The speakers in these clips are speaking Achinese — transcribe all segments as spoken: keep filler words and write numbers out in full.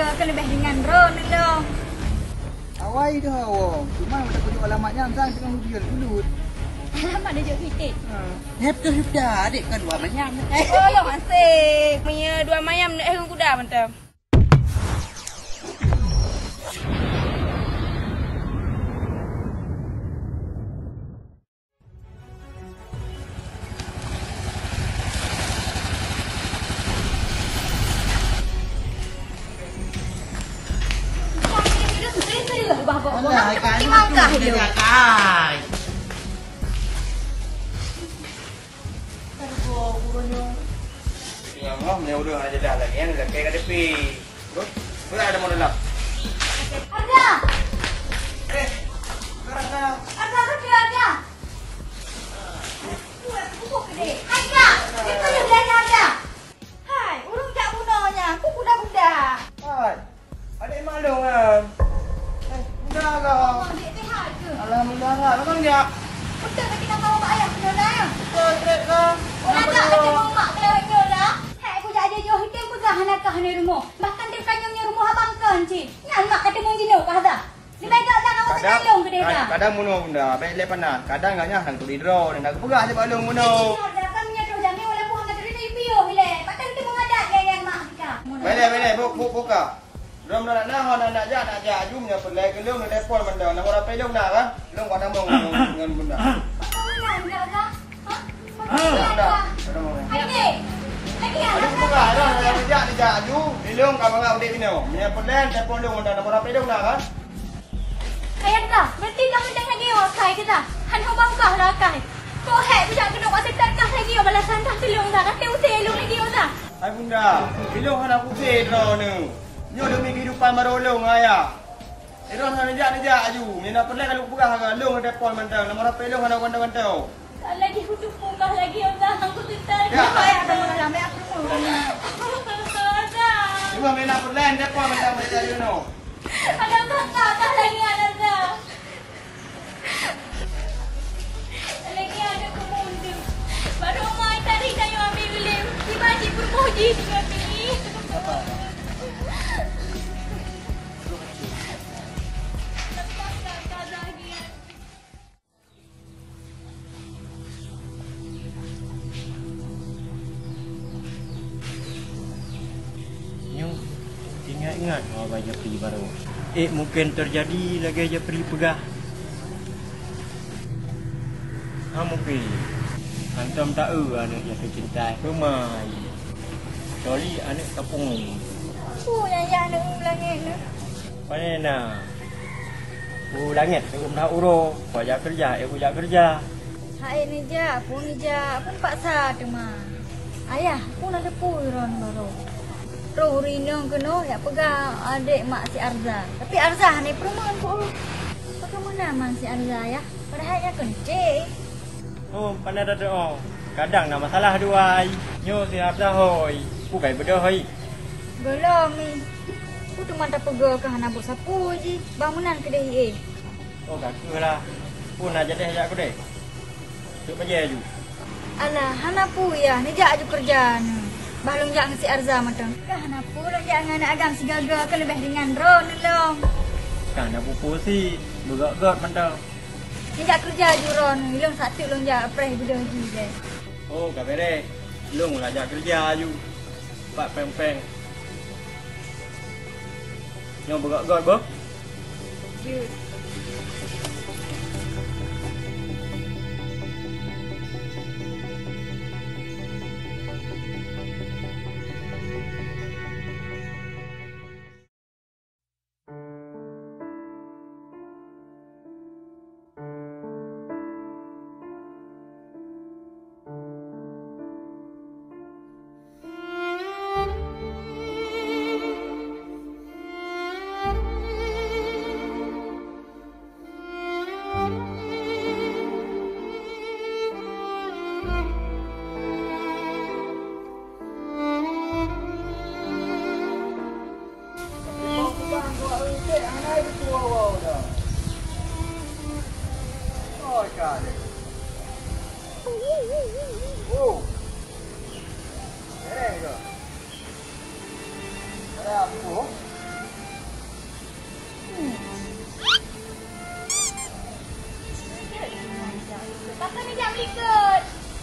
Keu leubeh ringan droeneuh lom. Awai dah awong, cuma meunan kujok alamat nyan sang teungoh ujeuen bulut. Alamat neujok titik. Ha. Nyang beutôi sudah, adik kan dua manyam. Oh, lom asék. Meunyoe dua manyam, eh, ngon kuda mantong. Alah, ikan lucu dia, guys. Ya Allah, ni udah aja dah lagi yang lagi ka depi. Beuh, beuh, ada mau dalam. Ada. Eh, ada. Ada, ada, ada. Buat pupuk gede. Ada. Itu yang ada. Hai, ureueng jak bunoe nyan, peue bunda-bunda? Hai, adik mak lôn kan? Eh, bunda kah? Abang dek sehat ke? Alhamdulillah, sehat. Abang jak? Betul tak kita bawa mak ayah ke sana, ya? Betul, trép kah? Ulah tak kata mau mak kelewat nyoe lah. Hai, aku jak jauh-jauh, item peugah hana kah hana rumoh. Bahkan di kanyang nyoe rumoh abang kan, cik. Nyan mak kata mau jinoe kah dah? Di meja dah, awak kadang, lôn gede dah. Kadang bunoe bunda, bèk lé panas. Kadang gobnyan hana turi droe, dan geupeugah lé bak lôn bunoe. Ih, dah kan meunyoe troh jamé walaupun hana turi, tapi piôh ilèe. Patang teumeung adat nyan, nyan mak kita. Bèk lé, bèk lé, bu-, bu-, buka. Lôn nak, nak, nak, nak jak, nak jak aju, meunyoe peureulèe keu lôn, neutelepon mantong. Nomor H P lôn na kan? Lôn buat sambông ngon, ngon bunda. Apa meunan, Kak, Kak? Hah? Apa meunan, Kak? Hai, Dek. Lagi, Kak, Kak. Lôn buka, lôn jak, jak aju, di lôn ka mangat udép inoe. Meunyoe peureulèe, telepon lôn mantong. Nomor H P lôn na kan? Ayah kah, berarti kah mantong lagèe nyoe akai keu dah? Hana bangkah lah akai. Kok hèk kujak keunoe bak setan kah lagèe nyoe balasan kah keu lôn dah? Kah teu usé lôn lagèe nyoe dah? Hai bunda, ilôn hana kusé droeneuh. Nyoe demi kehidupan barô lôn ngon ayah. Ilôn hana neujak-neujak aju. Meunyoe na peureulèe ka lôn peugah keu lôn, telepon mantong. Nomor H P lôn hana gantong-gantong. Lagi kuteupeu kah lagèe nyoe dah, aku teutar. Ya. Cuma meunyoe na peureulèe, telepon mantong, mantong aju nyoe. Ada kakak dah lagi anak dah. Lagi ada kemundur. Baru mai tadi kayu ambil beli. Tiba di permoji dengan beli. Lepas kakak lagi. Nyoe, ingat-ingat awak Japri baroe. Eh, mungken teujadi lagèe Japri peugah. Ha, mungken. Hantom taeu aneuk nyang teucintai. Peumai. Kecuali aneuk kampung. Peue nyang jak aneuk u langèt nyoe? Pane na? U langèt, ureueng meuhat uroe, kujak keureuja, eh, kujak keureuja. Hai neujak, peue neujak, peue paksa teuma. Ayah, peue na teupeu droen baroe. Troh ureueng inong keunoe jak peugah adék mak si Arza. Tapi Arza hana peurumoh keu ureueng. Bagaimana man si Arza, Yah? Padahai nyan keuncik. Oh, pandai that oh. Kadang na masalah dua ai. Nyoe si Abdahoi. Bukai beudôh hai. Gohlom ih. Peue teuma tapeugoe keu hana buet sapeue jih. Bang meunan keudeh ié. Oh, ka keuh lah. Peue na jadeh jak keudeh? Sôk bajèe aju. Alah, hana peue yah, neujak aju keureuja neuh. Bah lôn jak ngon si Arza mantong. Ka hana peue lôn jak ngon aneuk agam sigaga keu leubeh ringan droeneuh lom. Ka hana peue-peue sit, beugöt-göt mantong. Neujak keureuja aju droeneuh, ilôn satu lôn jak preh beudôh jih lé. Oh, ka bèrèh. Lôn laju jak keureuja aju. Pat péng-péng. Nyoe beugöt-göt beuh. Jeuet.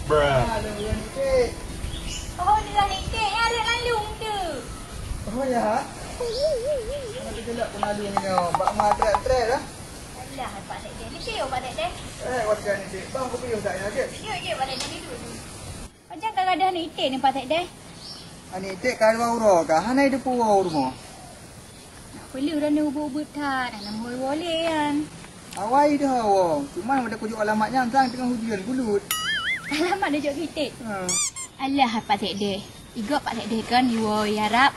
Halo, Aneuk Iték. Oh, ni lah Aneuk Iték, ya, ada lalu tu. Oh, ya? Aneuk Iték nak pun lalu ni, oh. Bak ma trek-trek dah. Alah, Pak Tek deh. Ni siapa Pak Tek deh? Eh, warga ni, Cik. Bang, kopi tak ya, Cik? Jom, jom, Pak Tek deh, duduk. Macam ka gadoh Aneuk Iték ni, Pak Tek deh. Aneuk Iték ka dua uroe ka, hana jiteupeue woe u rumoh. Peuleueh droeneuh ubit-ubit that, hana meuhôi woe lé nyan. Awai dah woe, cuma watèe kujok alamat nyan sang teungoh ujeuen bulut. Alamat neujok keu Iték? Ha. Alah, Pak Tek deh. Igob Pak Tek deh kan, iwoe, iarap.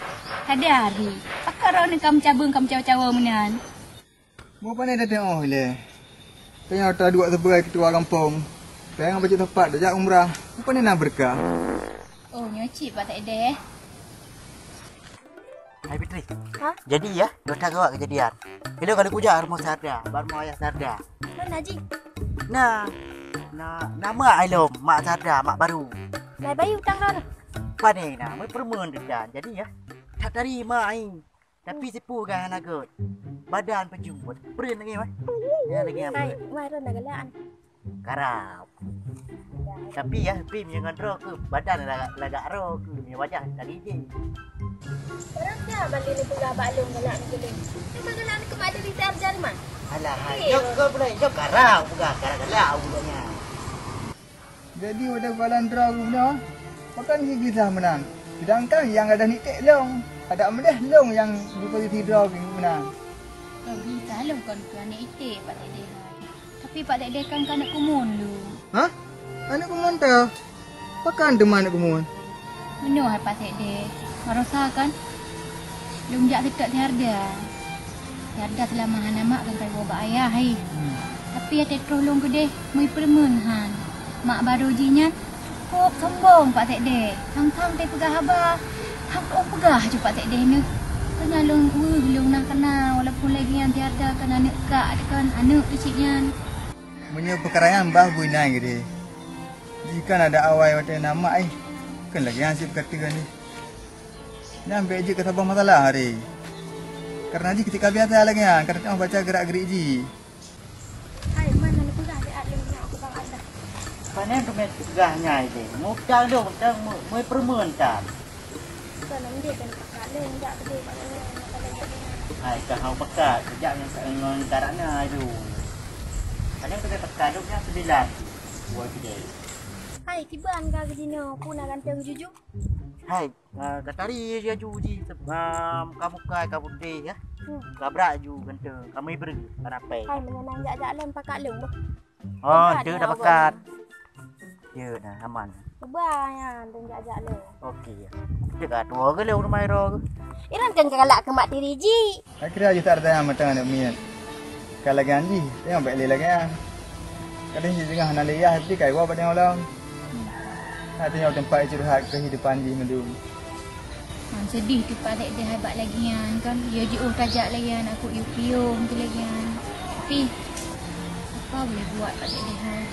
Kadang hari. Pakon droeneuh ka meucabeueng, ka meucawa-cawa meunan. Mo pane tateu'oh ilèe. Tanyoe taduek sibagai keutua gampông. Tanyoe bacut sapat tajak umrah. Mo pane na beureukat. Oh, nyoe cit Pak Tek deh. Hai Fitri. Ha? Jadi ya, dua tahun awak kejadian. Ilong kali kujak rumoh Sarda, bak rumoh ayah Sarda. Mana ji? Nah, nah, nama ilong mak Sarda, mak baru. Lai bayi utang kau tu. Pane na, meupeureumeun tu kan. Jadi ya, tak tarima ai. Tapi sipu kan hana göt. Badan peujeuet. Peureumeun lagi mah. Ya lagi apa? Hai, wah ron dah galak. Karap. Tapi ya, tapi meunyoe ngon droe keuh badan lagak, lagak roe keuh, meunyoe wajah tadi je. Barang siapa balik ni peugah bak lôn galak meukeudeh. Memang galak ni keumat dari Sarja ni mah. Alah, hai. Iya. Jok ke pula, jok karap peugah, karap galak budak nyan. Jadi, watèe gohlom droe geuh nyoe, pakon geugisah meunan? Seudangkan nyang gadôh Aneuk Iték lôn, adak meudeh lôn nyang di posisi droe geuh meunan. Lôn geugisah lôn kon keu Aneuk Iték, Pak Tek deh. Tapi Pak Tek deh kan keu aneuk keumuen lôn. Hah? Aneuk keumuen teuh? Pakon teuma aneuk keumuen? Meunoe hai Pak Tek deh, baroesa kan lôn jak seutôt si Arda. Si Arda seulama hana mak kan ka iwoe bak ayah hai. Hmm. Tapi watèe troh lôn keudeh meupeureumeun han. Mak barô jih nyan cukôp sombong Pak Tek deh. Sang-sang teupeugah haba, han keupeugah ju Pak Tek deh neuh. Keunan lôn weueh lôn na keuna, walaupun lagèe nyan si Arda kan aneuk kak, kan aneuk keuchik nyan. Meunyoe peukara nyan bah bui nai keudeh. Jih kan adak awai watèe na mak eh. Kan lagèe nyan cit peukara nyan. Nyan bèk jeuet keu saboh masalah hari. Karena jih keutika biasa lagèe nyan, ka teutamah baca gerak-gerik jih. Hai, man, hana peugah lé at lôn nyoe keu Bang Arda. Pane keumet peugah nyan deh. Mutang dong, mutang meupeureumeun tan. Bukan, nam deh kan pakat lôn jak keudeh bak lôn nyoe, pakai jak lôn. Hai, ka hana pakat, jak ngon, ngon karana tu. Pane keumet pakat dong nyan sebilan. Buat keudeh. Hai, kiban ka keu jinoe, peue na ganteng juju? Hai, Ah, ka tari laju jih, ah, muka-muka ka putéh, ya. Hmm. Ka brat ju ganteng, ka meubreuh, ka rapée. Hai, meunyoe na jak-jak lôn pakat lôn, boh. Oh, pakat nyoe dah pakat. Ya, dah aman. Cuba nyan, lôn jak-jak lôn. Okey, ya. Cit ka tuwoe keu lôn rumoh droe. Iran kan galak keu mak tiri jih. Akhirnya aja tak ada yang matang anak miet. Ka lagèe nyan jih, tengok bèk lé lagèe nyan. Kadang jih teungoh hana lé yah, tapi ka iwoe bak teungoh lom. Hana teungoh teumpat curhat keuhidupan jih mandum. Han seudeh teuk Pak Tek deh hai bak lagèe nyan kan. Yo jiôh tajak lagèe nyan, aku yue piôh tu lagèe nyan. Tapi apa boleh buat Pak Tek deh hai.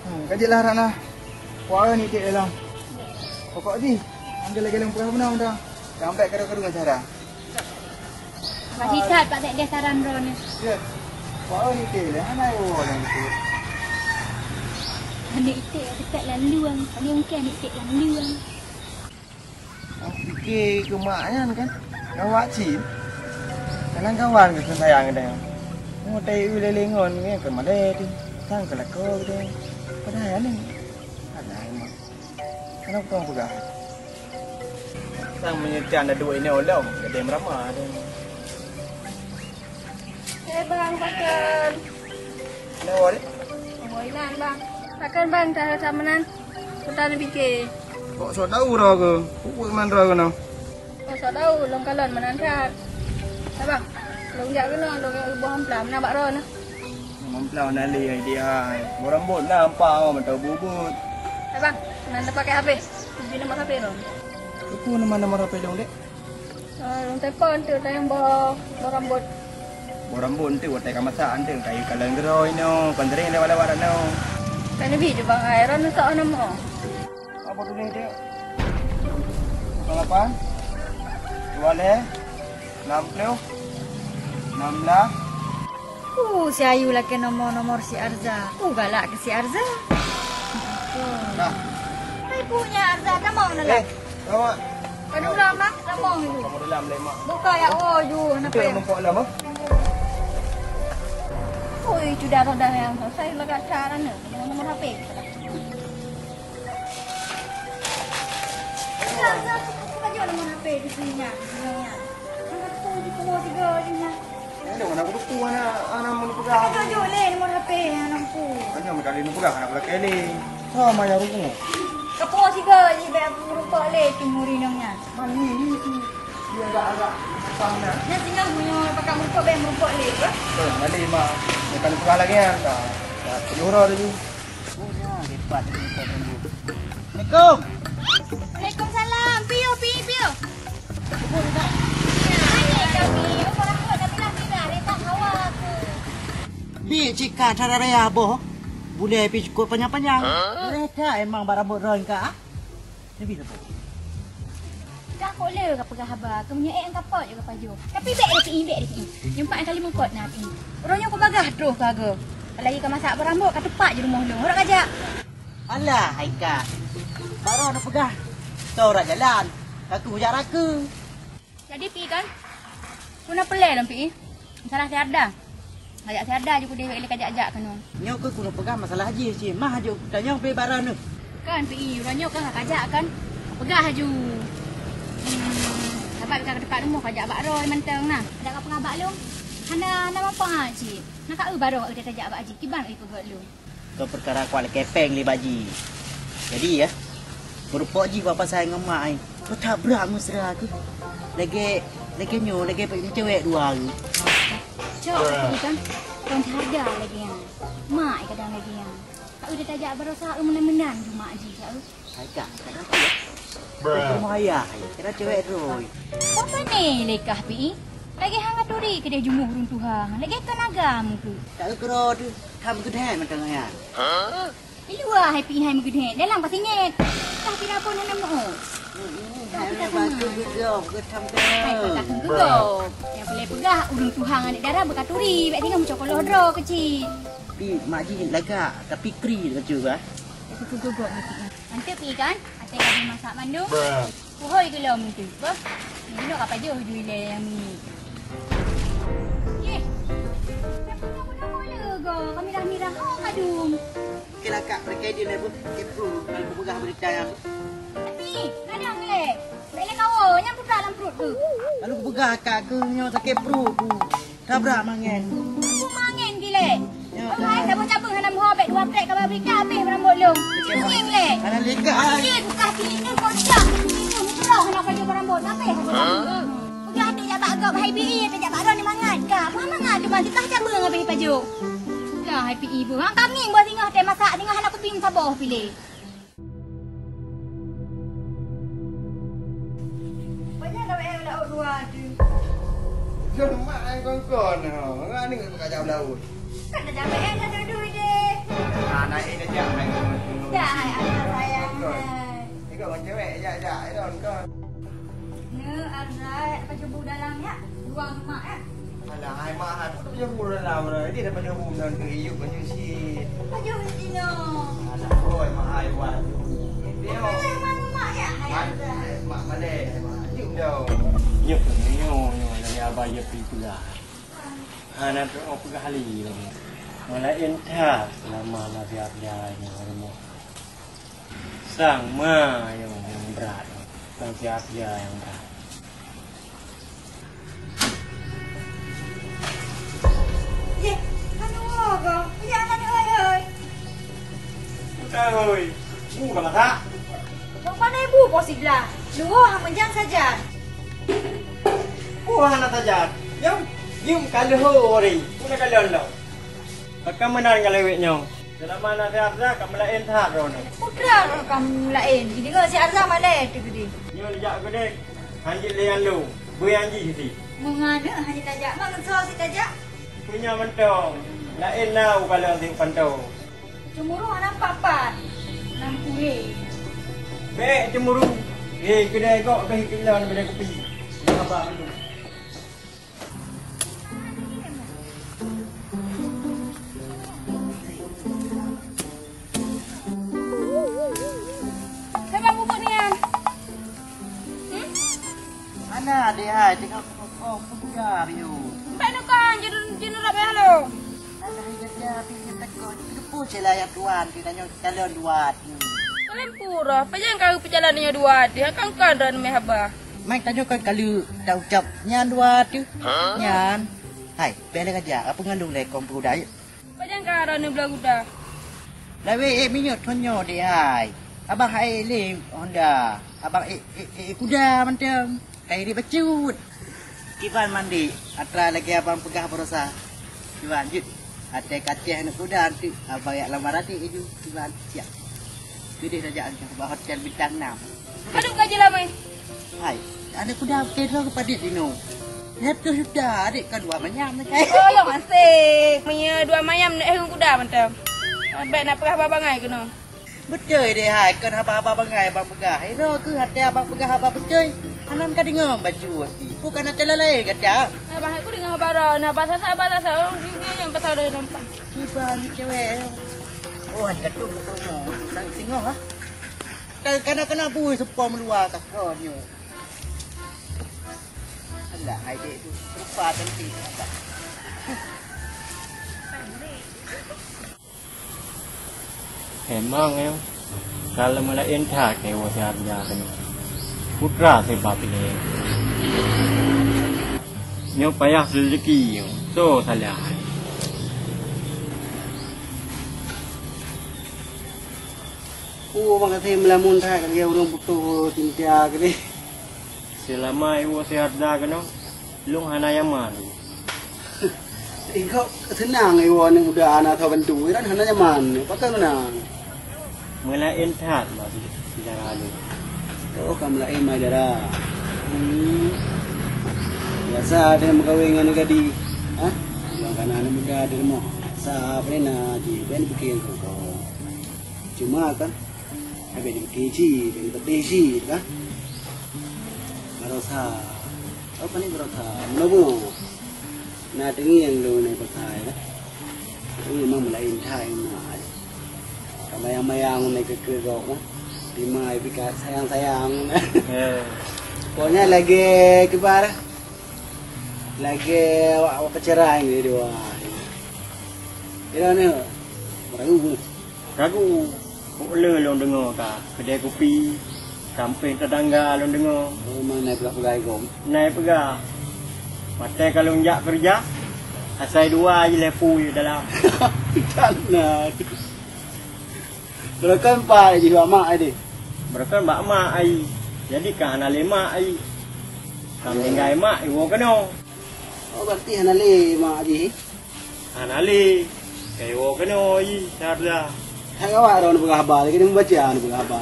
Hmm, ka jeuet lah, Rana. Wah, ni cek dalam. Pokok jih, anggap lagi dalam pengah benar dah. Jangan baik karu-karu dengan cara. Makasih that Pak Tek deh saran droeneuh. Ya. Wah, ni cek lah. Mana yang wah yang betul? Aneuk Iték dekat laluang. Paling mungkin Aneuk Iték laluang. Pike keu mak nyan kan, gawat cit. Kadang kawan keu sayang kadang. Watèe eu lé ngon nyan keu malèe teuh, sang keu lakoe kadang. Padahai aneuk hana mak. Kenapa kau peugah? Sang meunyoe tan dah duek inoe lom, gadée meurama deh. Eh, Bang, pakon? Kenapa, Dek? Oh, inan, Bang. Pakon, Bang, cara-cara meunan? Peue tan pike. Kok sok tahu droe keuh? Pukul man droe keuh noh. Oh, sok tahu, lôn kalon meunan that. Nah, Bang, lôn jak keunoe, lôn jak boh ampla meunan bak droe nah. Ampla na lé idea. Boh rambot na ampa, oh, mantau bubut. Nah, Bang, nan tapakai H P. Tuju nomor H P lôn. Peue nama nomor H P lôn, Dek? Ah, lôn telepon tu tayang boh, boh rambot. Boh rambot tu, watèe ka masak tu, kayu kalon geurôi no, kon sering lewat-lewat no. Kan lebih je bang ai, ron sok nama. Apa tulis dia? Kosong lapan, dua leh, enam puluh, enam belas. Uh, si Ayu lakèe nomor-nomor si Arza. Uh, galak keu si Arza. Dah. Hai punya Arza, tamong na lah. Eh, lama. Kadu lama, tamong itu. Kamu dalam leh, Mak. Buka ya, oh, ju, kenapa ya? Nampak lama. Oi, sudah dah yang saya lagak cara ni. Nomor H P. Arza, Arza, buka je nomor H P di sini nya. Nomor nya. Nomor tu di semua tiga di nya. Nyoe mana kudu ku hana, hana meupeugah. Nyoe jok lé nomor H P hana ku. Nyoe meudali meupeugah hana kulakée lé. Sama ya ruku. Kepo siga ji bèk meurumpok lé tu muri nyoe nyan. Mani ni tu. Dia agak-agak susah na. Nyan singoh nyoe pakat meurumpok bèk meurumpok lé, bah. Eh, mani mak. Bukan peugah lagi ya. Tak. Tak jura tu. Assalamualaikum. Waalaikumsalam. Piu, piu, piu. Bi cika cara raya boh. Bulèe pi cukôp panyang-panyang. Rata emang barambot ron ka. Nabi sapa? Ka kok le ka peugah haba, keu meunyoe ék ka pot ju ka pajoh. Tapi bèk deh Pi, bèk deh Pi. Nyumpak kali mungkot na Pi. Uroe nyoe ku bagah troh ka geuh. Apalagi ka masak barambot ka teupat ju rumoh lôn. Uroe ka jak. Alah, hai ka. Baroe na peugah. Tau rak jalan. Ka ku jak raka. Jadi Pi kan, ku na peulée lom Pi. Masalah si Arda. Kajak si Arda ju kudeh wék lé kajak-jak keunoe. Nyoe keuh ku na peugah masalah jih cit. Mah aju tanyong Pi bak droeneuh. Kan Pi, uroe nyoe kan kajak kan. Peugah aju. Hmm, sabab ka teupat rumoh kajak bak droe mantong nah. Dak ka peugah bak lôn. Hana, hana manfaat cit. Na ka eu baroe eu tajak bak jih. Kiban eu peugah lôn. Keu peukara kuat lakée péng lé bak jih. Jadi ya, meurumpok jih bak pasai ngon mak ai. Peutabrak mesra keuh. Lagée, lagée nyoe, lagée meucewek dua keuh. Cok, tapi kan, kon hareuga lagée nyan. Mak ai kadang lagée nyan. Ka udah tajak barosa eu meunan-meunan ju mak jih ka eu. Hai kak, kadang tu ya. Bruh. Keu rumah ayah ai, kadang cewek droe. Apa ni lekah Pi? Lagée hang aturi keudeh jumuh ureueng tuha, lagée tenaga mutu. Tak eu keudroe tu. Ka meugeudeh mantong nyan. Di luwa hai Pi hai meugeudeh, dalam ka singét. Ka sira pun hana meu'oh. Hmm, hmm, hai meubacut geugok, geutam hai kata geugok. Nyang peureulée peugah, ureueng tuha ngon aneuk dara beukaturi, bèk tinggai meucokoloh droe keucit. Pi, mak jih lagak, tapi kri bacut bah. Itu geugok bacut. Mantap Pi kan? Até ka masak mandum. Puhôi geulom tu, bah. Ni lok apa jauh ju ilée nyang ni. Yeh. Tapi kamu dah mula go, kami dah mirah ho kadum. Okey lah kak, pergi dia level. Kepo, kalau peugah berita yang. Ni, kadang lé. Bèk lé kawo, nyang peugah lam perut tu. Lalu peugah kak ke nyoe sakit perut tu. Tabrak mangen. Aku mangen gilek. Ya, oh, hai, saboh cabeueng hana meuho bèk dua trek kaba berita habéh beurambot lôn. Cicing lé. Hana lika. Iya, tukah pilih tu kau dah. Itu mutroh hana pajoh beurambot. Habéh aku dah. Peugah tu jak bak gob hai bi, tu jak bak ron mangat ka. Apa mangat tu bang tukah cabeueng habéh pajoh. Lah hai pi ibu. Hang kami buat singoh teh masak singoh hana kuping saboh pilih. Banyak dah eh lauk dua tu. Jom mak ai kon-kon ha. Ngani buka jam laut. Kan dah jamé eh dah duduk deh. Nah, naik dah jam ai. Dah ai anak sayang. Ikut orang cewek jak jak ai don kon. Ne Azrai apa cubu dalam ya? Luang mak ya. Alah, hai mak, hai pun tak payah murah lah, murah. Dia dah payah murah tu, iyup baju si. Baju si no. Alah, oi, mak, hai, wan. Dia. Malai mak, mak, ya, hai, mak, ada. Mak, malai, hai, mak. Iyup dah. Iyup, iyup, iyup. Dari abah, iyup, iyup, iyup. Ha, nak tengok peugah hari lagi. Malah entah selama Nabi Abdal ni rumah. Sang ma nyang, nyang brat. Sang siap dia nyang brat. Yeh, anu ko? Punya anak oi, oi. Bukan oi. Bu ka masak? Bang pandai bu po siblah. Luho hang meujang sajan. Bu hana sajan. Nyang, nyang ka leuho ori. Puna kalon lo. Baka meunan ngon lewet nyoe. Seulama na Arza ka meulaén that droeneuh. Putra ka meulaén. Jideungoe si Arza malèe teuh keudeh. Nyoe neujak keudeh. Hanjeuet lé nyan lôn. Beu nyang jih si. Meungan hana tajak. Mangat soe si tajak? Punya mantong. Laén na u kalon si Panto. Cemburu hana pat-pat. Nam kué. Bèk cemburu. Eh, keudè gok bèk keulon bèk kupi. Haba mandum. Hai, tengok kok peugah riu. Sampai nukang jin jin rap ya lo. Alah, iya dia, tapi dia takut. Itu pun saya layak tuan, kita nyoh calon dua tu. Kalian pura, apa jangan kau pejalan dengan dua tu? Kan kan dah nemeh haba. Mai tanyoe kan kali dah ucap nyan dua tu. Nyan. Hai, bela aja. Apa ngandung lekong peruda yuk? Pajan ka droeneuh bloe kuda? Lawét ék minyeuk thon nyoe deh hai. Abang hai lé Honda. Abang ék, ék, ék kuda mantong. Kai ri bacut. Kiban mandi atra lagèe abang peugah barosa. Kiban jeuet. Até kaceh aneuk kuda anteuk abang yak lamar até iju. Kiban siap. Keudeh saja anteuk bak hotel bintang enam. Padum ka jilamai? Hai, aneuk kuda keu droe keu padit inoe. Lhèe plôh juta, adék ka dua manyam na, Cai. Oh, lôn aséng. Meunyoe dua manyam na eh ngon kuda mantong. Bèk na peugah haba bangai keunoe. Beutôi deh hai, kon haba-haba bangai abang peugah. Inoe keuh até abang peugah haba beutôi. Anan ka deungoe baju hati. Bukan até lalai gata. Abang hai ku deungoe haba droe, na haba sasa, haba sasa. Oh, ni nyang pasal droe nampak. Kiban cewek. Oh, ada tu buku. Sang singoh ah. Ka-, kana-kana bui seupôt meuluwa ka kron nyoe. Alah, hai dek tu. Rupa cantik nampak. Emang, em, kalau meulaén that keu woe si Arja teuh. Putra sebab ini. Nyoe payah rezeki nyoe. So salah. Oh, bang kata meulamun that, kata ureueng putôh cinta keudeh. Seulama iwoe si Arda keunoe, lôn hana nyaman. Ingkok seunang iwoe aneuk muda hana soe bantu, kan hana nyaman. Pakon seunang? Meulaén that bah si, si Zara lôn. Oh, ka meulaén ma Zara. Hmm. Biasa ada meukawen ngon gadih. Hah? Bilang kana aneuk muda di rumoh. Sa apa na jih, ben pikiran kau. Cuma kan, habéh dipike cit, habéh dipike cit, kan? Barosa. Apa ni barosa? Meunobo. Na teungieng lôn nyan pasai, kan? Tapi memang meulaén that, memang. Ka mayang-mayang nyan keu-keu gob, kan? Terima, tapi ka sayang-sayang. Ya. Pokoknya lagèe kiban, lagèe awak, awak peucerai nyan dua. Kira ni, ragu. Ragu, kok le lôn deungoe ka keudè kupi, sampéng teutangga lôn deungoe. Oh, memang na peugah-peugah i gom. Na peugah. Watèe ka lôn jak keureuja, asai dua ji lhèe pui dalam. Tan na. Beureukan pat ji bak mak ai deh. Beureukan bak mak ai. Jadi ka hana lé mak ai. Ka meuninggai mak, iwoe keunoe. Oh, berarti hana lé mak jih. Hana lé. Ka iwoe keunoe jih, Sarda. Hai awak droe neupeugah haba, lagèe neubaca neupeugah haba.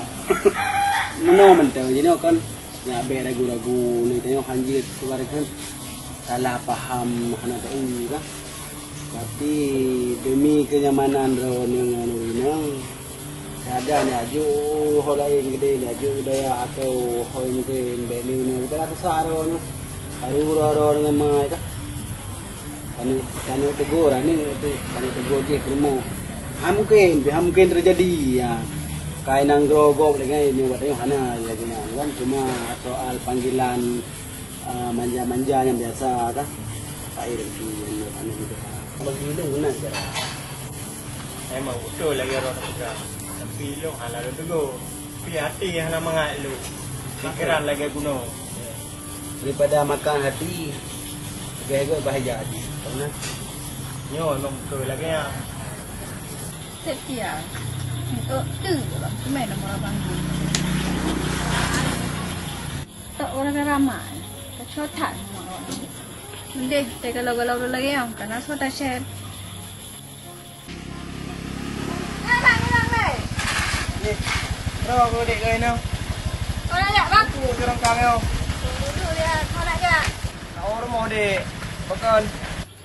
Meunoe mantong jinoe kan nyak bèk ragu-ragu, neutanyoe hanjeuet keluarga kan salah paham hana teu kan. Tapi demi kenyamanan droeneuh ngon ureueng inong, kadang neujak ho laén keudeh, neujak budaya atau ho nyang laén, bèk neuneuk, kita susah droeneuh. Baru droe-droe ngon mai ka. Kami, kami tegur, ini tu, kami tegur jih ke rumah. Ha mungkin, ha mungkin terjadi, ya. Kai nang grogok dengan ini, buat hana, ya, guna, kan. Cuma soal panggilan Ah, manja-manja nyang biasa kah? Pai rezeki nyang anu gitu. Bagi ulôn guna cara. Memang beutôi lagèe droe teupeugah. Tapi lôn hana lôn tegur. Tapi até hana mangat lôn. Pikiran lagèe gunong. Daripada makan hati, lagèe bahaya hati. Karena nyoe memang beutôi lagèe nyan. Setia. Untuk tu je bang. Cuma nama orang panggil. Tok ureueng ramai, teucok that ngon awak nyan. Mending teugalau-galau lagèe nyan, kana soe taseb. Nyoe, bro, aku dek kau inoe. Kau nak jak, bang? Aku ureueng kang nyoe. Duduk dia, kau nak jak? Nak rumoh, dek. Pakon?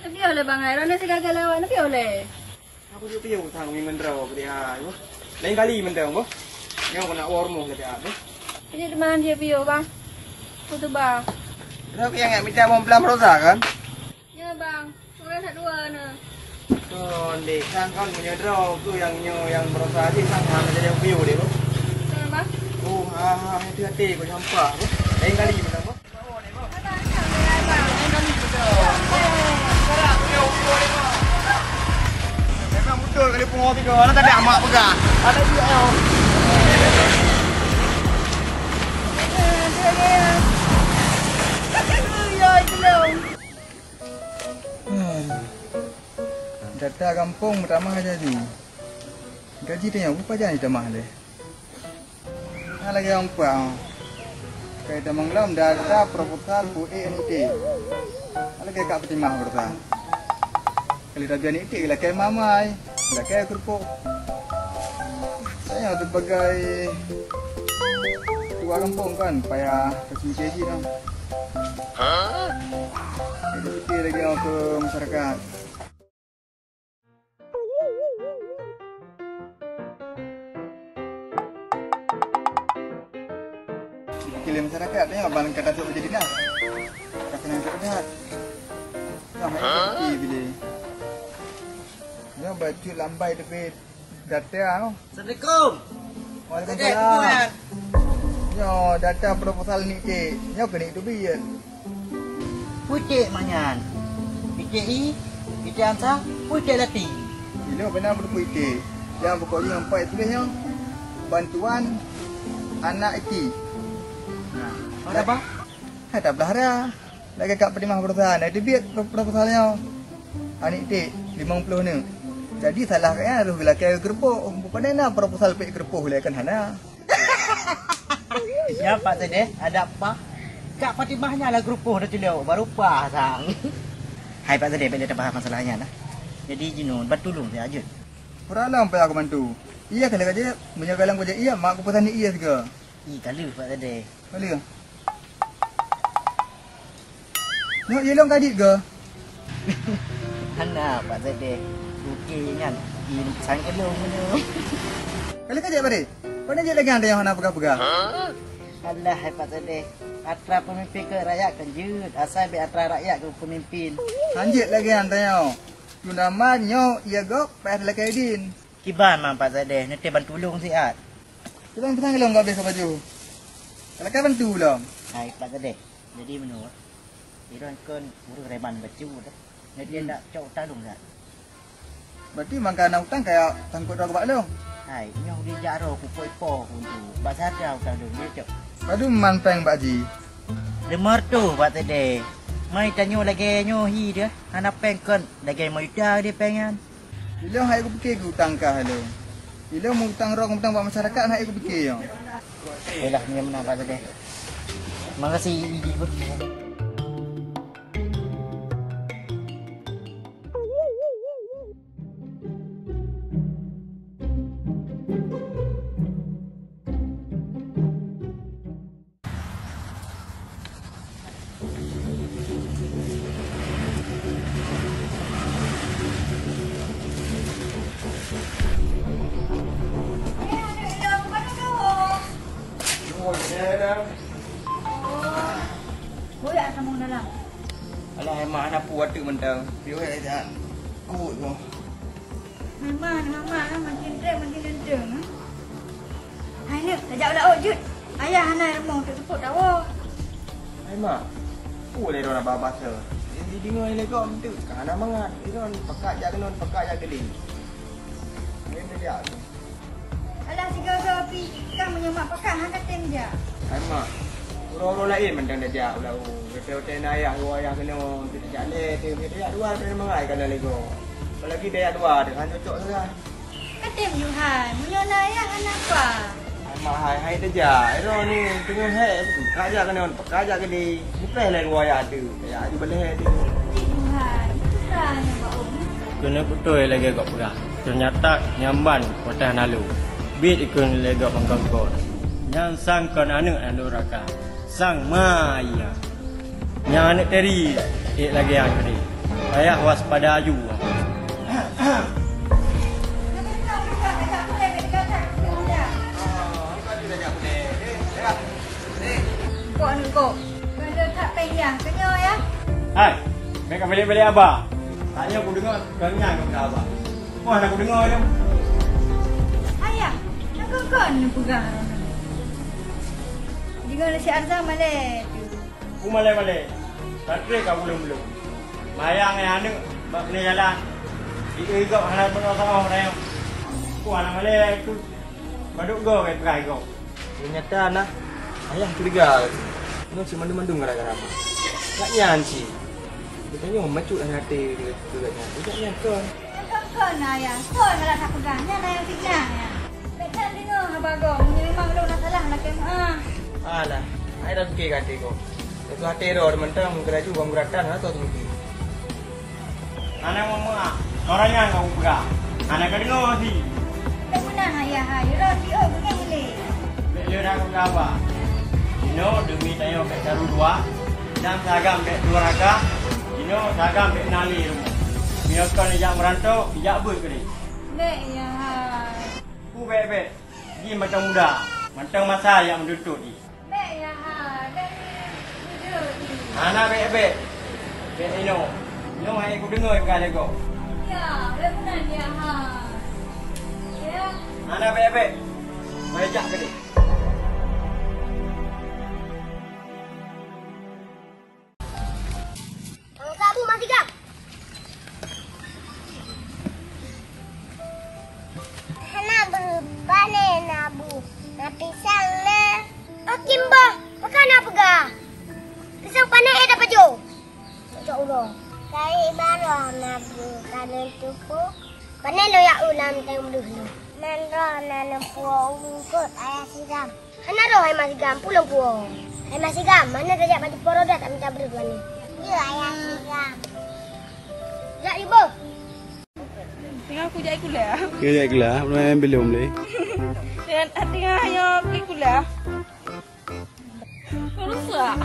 Neubiyôh lé, bang, ai. Droeneuh sigaga lé awak, neubiyôh lé. Aku jeuet piôh sang ngon droe keudeh hai, boh. Laén kali mantong, boh. Nyoe keuneuk woe rumoh lagèe nyan, boh. Ini teman dia piôh, bang. Aku tu, bang. Droe nyang mita bom pelam rosa, kan? Ya, bang. Orang satu dua na. Kon dek, sang kon meunyoe droe tu nyang nyoe nyang berosa jih sang hana jadi piôh deh, boh. Kenapa? Oh, ha, ha, hati-hati kau sampah, boh. Laén kali mantong, boh. Abang, abang, Memang beutôi kali pungo tiga. Alah tadi amak peugah. Ada dia. Ya, itu. Data gampông meutamah aja jih. Gaji tanyoe beupajan jitamah lé. Nah, lagèe nyang peuet, oh. Kai tamong lom data proposal pu ék aneuk té. Lagèe Kak Fatimah baroesa. Kali tabi aneuk té lakèe mamai, lakèe keurupok. Tanyoe sebagai ketua gampông kan, payah kasih mikir jih dong. Jadi, pikir lagi ke masyarakat. Kileng masyarakat, tengok ban kata tu jadi dah. Kata yang tak dah. Yang mana kita pilih? Yang bacut lambai tepi data, oh. Assalamualaikum. Waalaikumsalam. Ustaz, nyoe data proposal ni, Cik. Nyoe keuneuk teubiet. Peue Cik manyan? Picék i, picék ansa, peue Cik lati? Ilong pernah beupui Cik. Nyang pokok jih nyang pat tuléh nyoe, bantuan anak iti. Nah, ada apa? Hai tablah hara. Lagèe Kak Fatimah baroesa, na teubiet pro-, proposal nyoe. Aneuk tik, limong ploh neuk. Jadi salah kayèe harôh geulakèe keureupok. Bukan na proposal pek keureupok lé kan hana. Ya, Pak Sedeh, ada apa? Kak Fatimah nyan lah keureupok dah culok, baru pah sang. Hai Pak Sedeh, bèk lé tabahas masalah nyan lah. Jadi jinoe, ban tulông siat jeuet. Peuralom payah kubantu. Iya keuneuk ka jeuet, meunyoe galak kujak iya, mak kupesan di iya sigoe. Ih, ka lheueh, Pak Sedeh. Ka lheueh. Nyoe ilong ka jeuet keu? Hana, Pak Sedeh. Oke nyan, insan ilong nyoe. Ka lheueh ka jeuet, Pak Deh? Pane jeuet lagèe nyan, hana peugah-peugah. Alah, hai Pak Sedeh. Atra peumimpin keu rakyat kan jeuet. Asai bèk atra rakyat keu peumimpin. Han jeuet lagèe nyan tanyoe. Teunaman nyoe, iya gob, payah lakèe idin. Kiban man Pak Sedeh, neutém ban tulông siat. Tulông peusang lom ka abéh ka baju. Ka lakèe bantu lom. Hai Pak Sedeh, jadi meunurot, Iron kon ureueng reman bacut dah. Neutém dak cok utang lôn siat. Berarti mangka na utang kaya sangkot droe bak lôn. Hai, nyoe dijak roh kupoi po untuk. Bak sada utang lôn, dia cok. Padum man péng bak jih? Lima reutôh Pak Sedeh. Mai tanyoe lagèe nyoe hi dah. Hana péng kon lagèe lima juta deh péng nyan. Ilong hai kupike keu utang kah ilong. Ilong meu-utang rong utang bak masyarakat hai kupike nyoe. Yalah, nyoe meunan Pak Sedeh. Makasih, Idi. Boyak sama dalam. Alah, emang hana pu ateueh mantong. Piwek jak kut tu. Memang, memang, makin trek, makin ganteng, eh. Hai, Nek, tajak u laôt jeuet. Ayah hana rumoh untuk seupôt tawoe. Hai, Mak. Peue lé droe haba-haba soe? Nyang jideungoe lé gob meuteuk ka hana mangat. Droe pakat jak keunoe, pakat jak keudeh. Nyang tajak. Alah, sigoe-goe pih, kah meunyoe mak pakat hana tem jak. Hai, Mak. Uroe-uroe laén mantong tajak u laôt. Watèe-watèe na ayah, geuwoe ayah keunoe, tajak lé, tajak dua, tajak mangat ka na lé goe. Apalagi tajak dua, teuh han cocok sagai. Ka tem ju hai, meunyoe na ayah hana apa. Hai mak hai, hai tajak. Droe ni teungoh hék, ka jak keunoe, ka jak keudeh. Leupeh lé geuwoe ayah teuh. Ya, aju balèe teuh. Ka tem ju hai, susah nyoe bak ôn. Keuneuk beutôi lagèe gob peugah. Teunyata nyan ban watèe nalô. Biet ikheun lé gob mangkongkon. Nyan sang kon aneuk nalô raka. Sang ma iya. Nyan aneuk teri, ék lagèe nyan keudeh. Payah waspada aju. Pok aneuk kok, keuneuk that péng nyang keunyoe ya. Hai, bèk ka balek-balek haba. Tanyoe kudeungoe keu nyan keu haba. Wah, na kudeungoe nyoe. Ayah, na kon-kon neupeugah. Deungoe lé si Arza malèe tu. Ku malèe-malèe, ka trép ka buleuen-buleuen. Bayang ya aneuk bak keuneuk jalan. Di eu gob hana peunoh saboh rayeuk. Ku hana malèe tu. Padub goe kai peugah gob. Nyata nah, ayah curiga. Nyoe cit mandum-mandum gara-gara ma. Gak nyan cit. Geutanyoe macut hana até keu gak nyan. Gak nyan kon. Kon, kon, ayah. Kon malah tapeugah. Nyan ayah fitnah, ya. Bèk that deungoe haba gob. Meunyoe memang ulôn na salah, lakèe meu'ah. Alah, ai dah pike gaki gob. Itu até droe mantong, geuraju bang guratan, hana soe seuti. Hana meu'ah, orang nyan ka kupeugah. Hana ka deungoe si. Bèk meunan, ayah, hai. Uroe siôh beungèh lé. Bèk lé dah kupeugah haba. Inoe demi tanyoe bèk taru dua, dan sagam bèk dua raka, inoe sagam bèk na lé rumoh. Meunyoe kon ijak meuranto, ijak beuet keudeh. Bèk, ya, hai. Ku bèk-bèk, jih mantong muda, mantong masa nyang meutuntut jih. Bèk, ya, hai, bèk, bèk, bèk. Hana bèk-bèk. Bèk inoe. Inoe hai kudeungoe peugah lé gob. Ya, bèk meunan, ya, hai. Ya. Hana bèk-bèk. Bèk jak keudeh. Mangkok bu masih gam. Hana bu, pane na bu. Na pisang na. Oke mbah, maka na peugah. Pisang pane eh dapat jo. Cocok ulo. Dari baru na bu, kanan tuku. Pane lo ya ulam teng beuh lo. Nan roh na nempuo ungkot ayah siram. Hana roh hai masigam, pulông puwoe. Hai masigam, hana tajak bak teumpat roda tak mita breuh tuan ni. Dia ayah siram. Jak iboh. Tengah aku jak kuliah. Dia jak kuliah, belum belum leh. Tengah tengah ayo pergi kuliah. Rusak.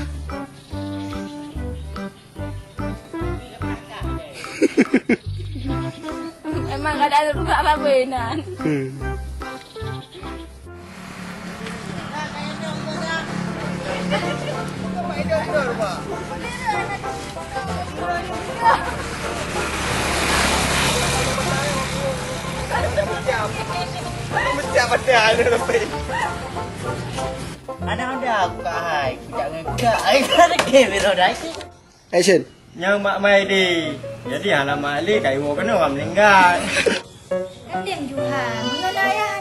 Emang kada ada buka apa-apa nan. Hmm. Anak muda aku kak hai, tidak ngerti. Ai kan ke biro dah. Action. Nyoe mak mai di. Jadi hana mak li kai wo kena orang meninggal. Endem juha, mengenai ayah